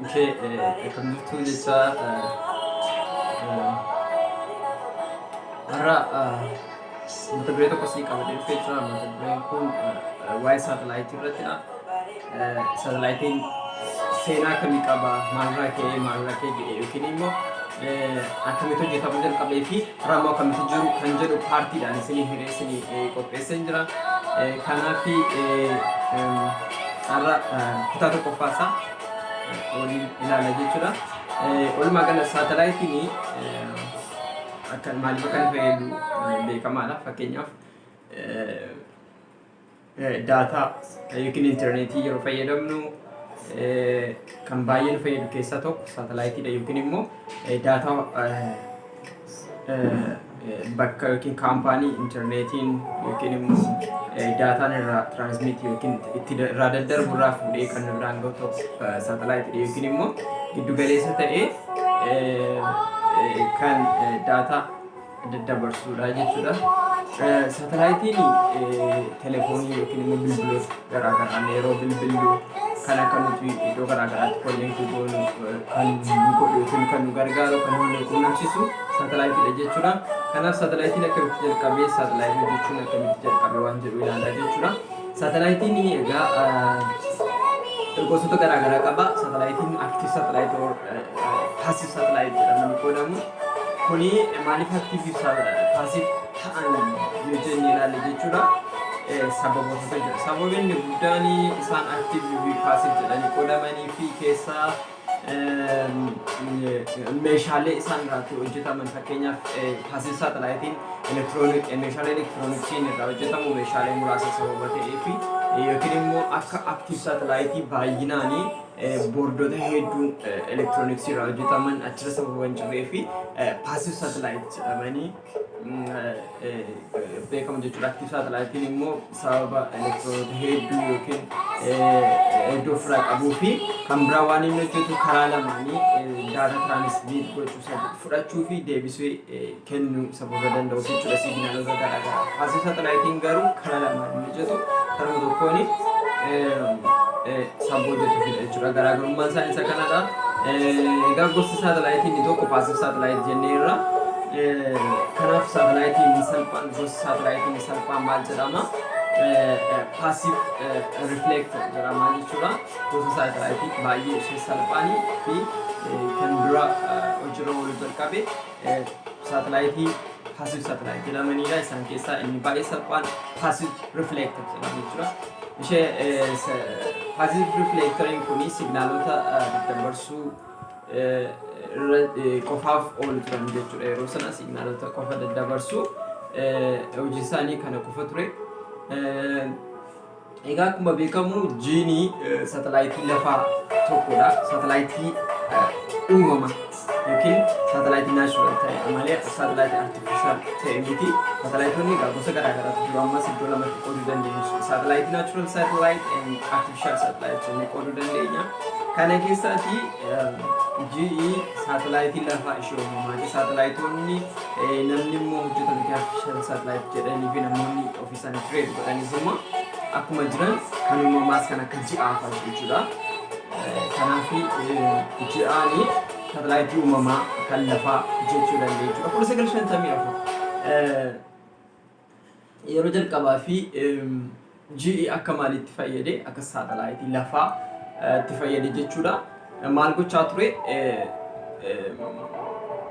Ishee akkam jirtu jecha har'a mata duree tokko sii qabadee dhufee jira. Mata dureen kun waa'ee saatalaayitii irrattidha. Saatalaayitiin seenaa akkamii qaba? Maalirraa ka'ee maalirraa ka'ee ga'e yookiin immoo akkamitti hojjetamuu jalqabee fi raammoo akkamitti jiru kan jedhu paartiidhaan isinii hiree isinii qopheessee jira. Kanaaf har'a kutaa tokkoffaa isaa waliin ilaala jechuudha. Walumaa gala saatalaayitiin akka maaliif akka inni fayyadu beekamaadha. Fakkeenyaaf daataa yookiin intarneetii yeroo fayyadamnu kan baay'ee nu fayyadu keessaa tokko saatalaayitiidha yookiin immoo daataa bakka yookiin kaampaanii intarneetiin yookiin immoo daataan irraa transmit yookiin itti irraa daddarbu irraa fuudhee kan nu biraan gahu tokko saatalaayitiidha yookiin immoo giddu galeessa ta'ee kan daataa daddabarsuudha jechuudha. Saatalaayitiin telefoonii yookiin immoo bilbiloota garaagaraa yeroo bilbillu kan akka nuti iddoo garaagaraatti connect goonu kan nu godhu yookiin kan nu gargaaru kan nu quunnamsiisu saatalaayitiidha jechuudha. Kanaaf saatalaayitiin akkamitti jalqabee, saatalaayitii hojjechuun akkamitti jalqabe waan jedhu ilaallaa jechuudha. Saatalaayitiin egaa gosoota garaagaraa qaba. Saatalaayitiin active satellite or passive satellite jedhamanii qoodamu. Kuni maaliif active fi passive ta'an yoo jennee ilaalle jechuudha. Sababoota jira. Sababni inni guddaan isaan active fi passive jedhanii qoodamanii fi keessaa meeshaalee isaan irraatti hojjetaman, fakkeenyaaf passive saatalaayitiin meeshaalee elektirooniksiin irraa hojjetamu meeshaalee muraasa sababa ta'ee fi yookiin immoo akka active saatalaayitii baay'inaanii boordoota hedduun elektirooniksii irraa hojjetaman achirra sababa hin jirree fi passive satellite jedhamanii beekamu jechuudha. Active saatalaayitiin immoo sababa elektiroonota hedduu yookiin hedduu ofirraa qabuu fi kan biraa waan inni hojjetu karaa lamaanii data transmit gochuu, fudhachuu fi deebisee kennuu sababa danda'uuf jechuudha signaalota garaagaraa. Passive saatalaayitiin garuu karaa lamaan hin hojjetu, karuma tokkoon sababa hojjetuufidha jechuudha. Garaagarummaan isaa isa kanadha. Egaa gosti saatalaayitii inni tokko passive satellite jenneerra. Kanaaf saatalaayitii inni salphaan, gosti saatalaayitii inni salphaan maal jedhama? Passive reflector jedhama jechuudha. Gosa saatalaayitii baay'ee ishee salphaanii fi kan dura hojiirra ooluu jalqabe saatalaayitii passive satellite jedhamanidha. Isaan keessaa inni baay'ee salphaan passive reflector jedhama jechuudha. Ishee passive reflectoriin kuni signaalota daddabarsuu qofaaf oolu turan jechuudha. Yeroo sana signaalota qofa daddabarsuu, hojii isaanii kana qofa ture. Egaa akkuma beekamu jiinii saatalaayitii lafaa tokkodha. Saatalaayitii uumama yookiin saatalaayitii natural ta'e malee saatalaayitii artificial ta'e miti. Saatalaayitoonni egaa gosa garaa garaatu jiru. Ammas iddoo lamatti qooduu dandeenya. Saatalaayitii natural satellite and artificial satellite jennee qooduu dandeenya. Kana keessaati ji'i saatalaayitii lafaa ishee uumamaati. Saatalaayitoonni namni immoo hojjetan yookiin artificial satellite jedhanii fi namoonni ofii isaanii create godhanis immoo akkuma jiran kan uumamaas kan akka ji'aa fa'a jechuudha. Kanaaf ji'aani saatalaayitii uumamaa kan lafaa jechuu dandeenya jechuudha. 1954 yeroo jalqabaa fi ji'i akka maalitti fayyade? Akka saatalaayitii lafaa itti fayyade jechuudha. Maal gochaa ture?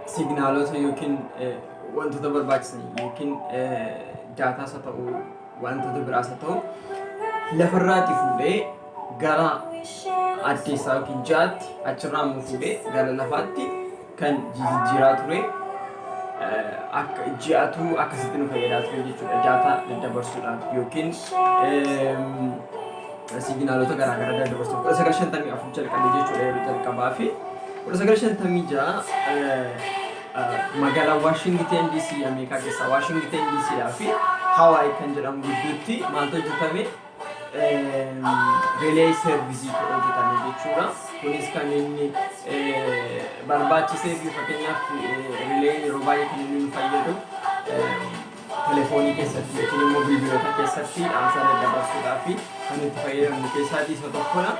Signaalota yookiin wantoota barbaachisan yookiin daataas haa ta'u, wantoota biraas haa ta'u, lafarraati fuudhee gara addeessaa yookiin ji'aatti, achirraa immoo fuudhee gara lafaatti kan jijjiiraa ture. Akka ji'atu akkasitti nu fayyadaa ture jechuudha, daataa daddabarsuudhaaf yookiin signaalota garaagaraa daddabarsuuf. 1954 jalqabe jechuudha yeroo jalqabaa fi 1956 magaalaa Waashingiten DC, Ameerikaa keessaa Waashingiten DC fi Hawaii kan jedhamu gidduutti maaltu hojjetame? Relay serviceiitu hojjetame jechuudha. Kunis kan inni barbaachisee fi fakkeenyaaf relay yeroo baay'ee kan inni nu fayyadu telefoonii keessatti yookiin immoo bilbiloota keessatti dhaamsa daddabarsuudhaaf kan itti fayyadamnu keessaatii isa tokkodha.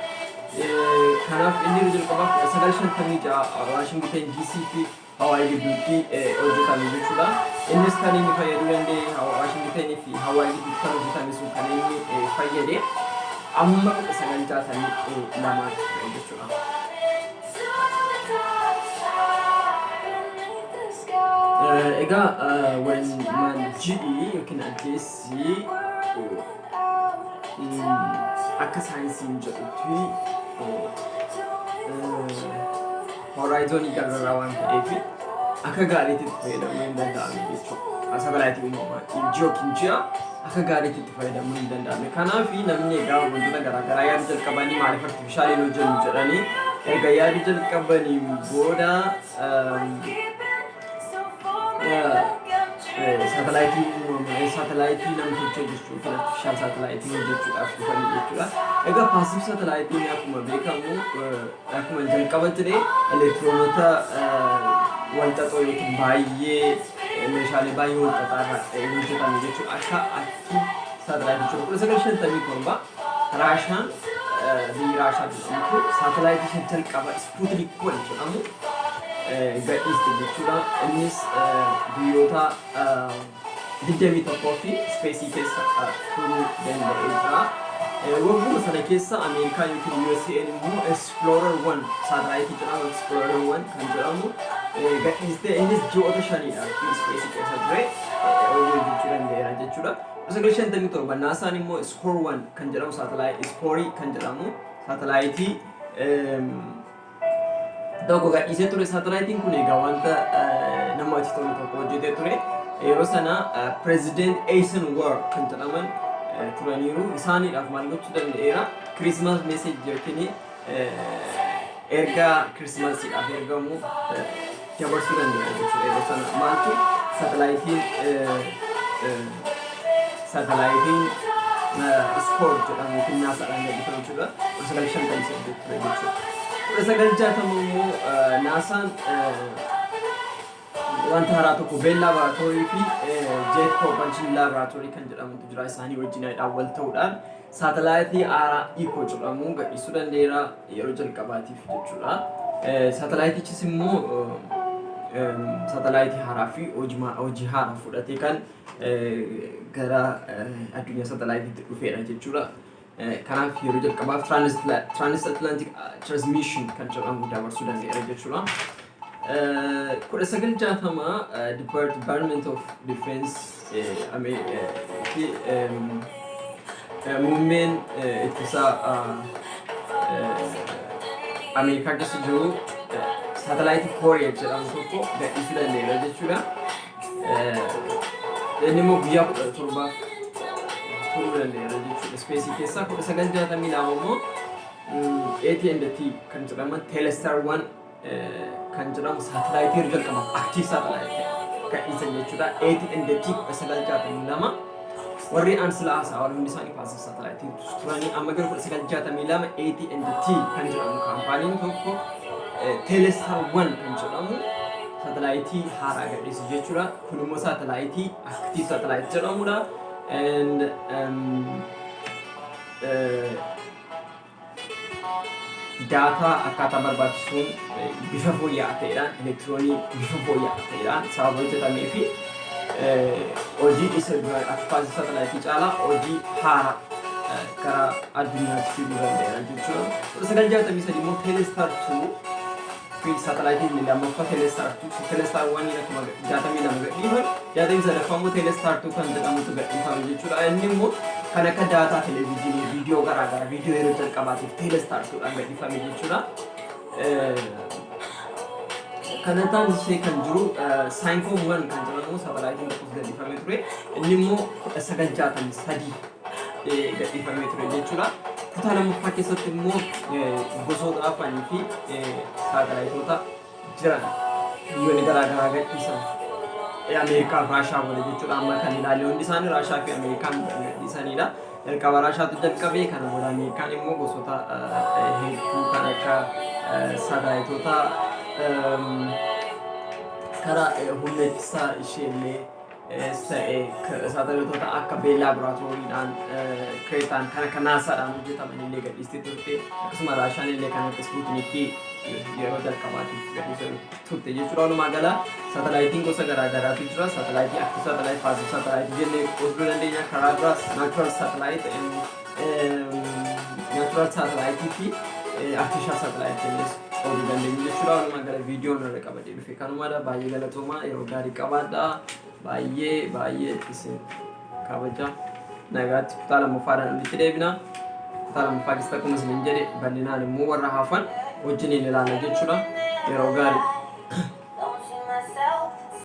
Kanaaf inni yeroo jalqabaaf 1956 Waashingiten DC fi Hawaii gidduutti hojjetame jechuudha. Innis kan inni fayyaduu danda'e Waashingitenii fi Hawaii gidduutti kan hojjetame sun kan inni fayyade amma 1962tti ture jechuudha. Egaa waan ji'i yookiin addeessi akka saayinsiin jedhutti horaayizonii gararraa waan ta'eef akka gaariitti itti fayyadamuu hin danda'ame jechuudha. Saatalaayitii uumamaa ji'a yookiin ji'a akka gaariitti itti fayyadamuu hin danda'ame. Kanaaf namni egaa wantoota garaagaraa yaaduu jalqabanii maaliif artifishaaliin hojjennu jedhanii erga yaaduu jalqabaniin booda saatalaayitii uumamaa saatalaayitii namtolchee jechuu yookiin artifishaal saatalaayitii hojjechuudhaaf dhufanii jechuudha. Egaa passive saatalaayitiin akkuma beekamu akkuma jalqaba jedhe elektiroonota walxaxoo yookiin baay'ee meeshaalee baay'ee walxaxaa irraa hojjetame jechuudha. Akka active saatalaayitii jechuudha. 1957 Raashaan, biyyi Raashaa jedhamtu saatalaayitii ishee jalqaba Sputnik 1 jedhamu gadhiiste jechuudha. Innis guyyoota 21 fi ispeesii keessa turuu danda'ee jira. Wagguma sana keessa Ameerikaan yookiin USA'n immoo Explorer 1 saatalaayitii jedhamu, Explorer 1 kan jedhamu gadhiiste. Innis ji'oota shaniidhaaf ispeesii keessa ture hojii hojjechuu danda'eera jechuudha. 1957 NASA'n immoo Score 1 kan jedhamu saatalaayitii Score kan jedhamu saatalaayitii tokko gadhiisee ture. Saatalaayitiin kun egaa wanta namatti tolu tokko hojjetee ture. Yeroo sana Pireezident Eisenhower kan jedhaman turaniiru. Isaaniidhaaf maal gochuu danda'eera? Christmas message yookiin ergaa Kirismasiidhaaf ergamu dabarsuu danda'eera jechuudha. Yeroo sana maaltu saatalaayitiin Score jedhamu yookiin NASAdhaan gadhiifame jechuudha. 1958 ture jechuudha. 1960 immoo NASAn wanta haaraa tokko Bell Laboratory fi Jet Propulsion Laboratory kan jedhamutu jira, isaanii wajjin wal ta'uudhaan saatalaayitii haaraa Echo jedhamu gadhiisuu danda'eera yeroo jalqabaatiif jechuudha. Saatalaayitichis immoo saatalaayitii haaraa fi hojii haaraa fudhatee kan gara addunyaa saatalaayitiitti dhufeedha jechuudha. Kanaaf yeroo jalqabaaf Transatlantic Transmission kan jedhamu dabarsuu danda'eera jechuudha. 1960 Department of Defense fi muummeen ittisaa Ameerikaa keessa jiru saatalaayitii Kooriyaa jedhamu tokko gadhiisuu danda'eera jechuudha. Inni immoo guyyaa 17f turuu danda'eera jechuudha. Ispeesii keessaa 1962 immoo AT&T kan jedhaman Telstar 1 kan jedhamu saatalaayitii yeroo jalqabaaf active saatalaayitii gadhiisan jechuudha. AT&T 1962. Warri aan sila haasa'aa hundi isaanii passive saatalaayitii turanii, amma gara 1962 AT&T kan jedhamu kaampaaniin tokko Telstar 1 kan jedhamu saatalaayitii haaraa gadhiisu jechuudha. Kun immoo saatalaayitii active saatalaayitii jedhamudha. And daataa akkaataa barbaachisuun bifa fooyya'aa ta'eedhaan, elektiroonii bifa fooyya'aa ta'eedhaan sababa hojjetamee fi hojii isa dura passive saatalaayitii caalaa hojii haaraa gara addunyaatti fiduu danda'eera jechuudha. 1963 immoo Telstar 2 fi saatalaayitiin inni lammaffaa Telstar 2, Telstar 1 akkuma 62 gadhiifame, 63ffaa immoo Telstar 2 kan jedhamutu gadhiifame jechuudha. Inni immoo kan akka daataa televezyiinii, viidiyoo garaagaraa, viidiyoo yeroo jalqabaatiif Telstar 2dhaan gadhiifame jechuudha. Kana taasisee kan jiru Syncom 1 kan jedhamu saatalaayitiin tokkos gadhiifamee ture. Inni immoo 1963 gadhiifamee ture jechuudha. Kutaa lammaffaa keessatti immoo gosoota afanii fi saatalaayitoota jiran biyyoonni garaagaraa gadhiisan. Ameerikaa fi Raashaa waliin jechuudha. Amma kan ilaalle hundi isaanii Raashaa fi Ameerikaan kan gadhiisanidha. Jalqaba Raashaatu jalqabee, kana booda Ameerikaan immoo gosoota hedduu kan akka saatalaayitoota karaa humna ittisaa ishee illee ta'e saatalaayitoota akka Bell Laboratorydhaan kireetaan kan akka NASAdhaan hojjetaman illee gadhiistee turte. Akkasuma Raashaan illee kan akka Sputnikii yeroo jalqabaatiif gadhiisee turte jechuudha. Walumaa gala saatalaayitiin gosa garaa garaatu jira. Saatalaayitii active satellite, passive satellite jennee qooduu dandeenya. Karaa biraas natural satellite fi artificial satellite jennees qooduu dandeenya jechuudha. Walumaa gala viidiyoon irra qabadee dhufe kanumadha. Baay'ee galatoomaa, yeroo gaarii qabaadha. Baay'ee baay'ee isin kabaja. Nagaatti, kutaa lammaffaadhaan walitti deebina. Kutaa lammaffaa keessatti akkuma isiniin jedhe bal'inaan immoo warra hafan wajjiniin ilaalla jechuudha. Yeroo gaarii.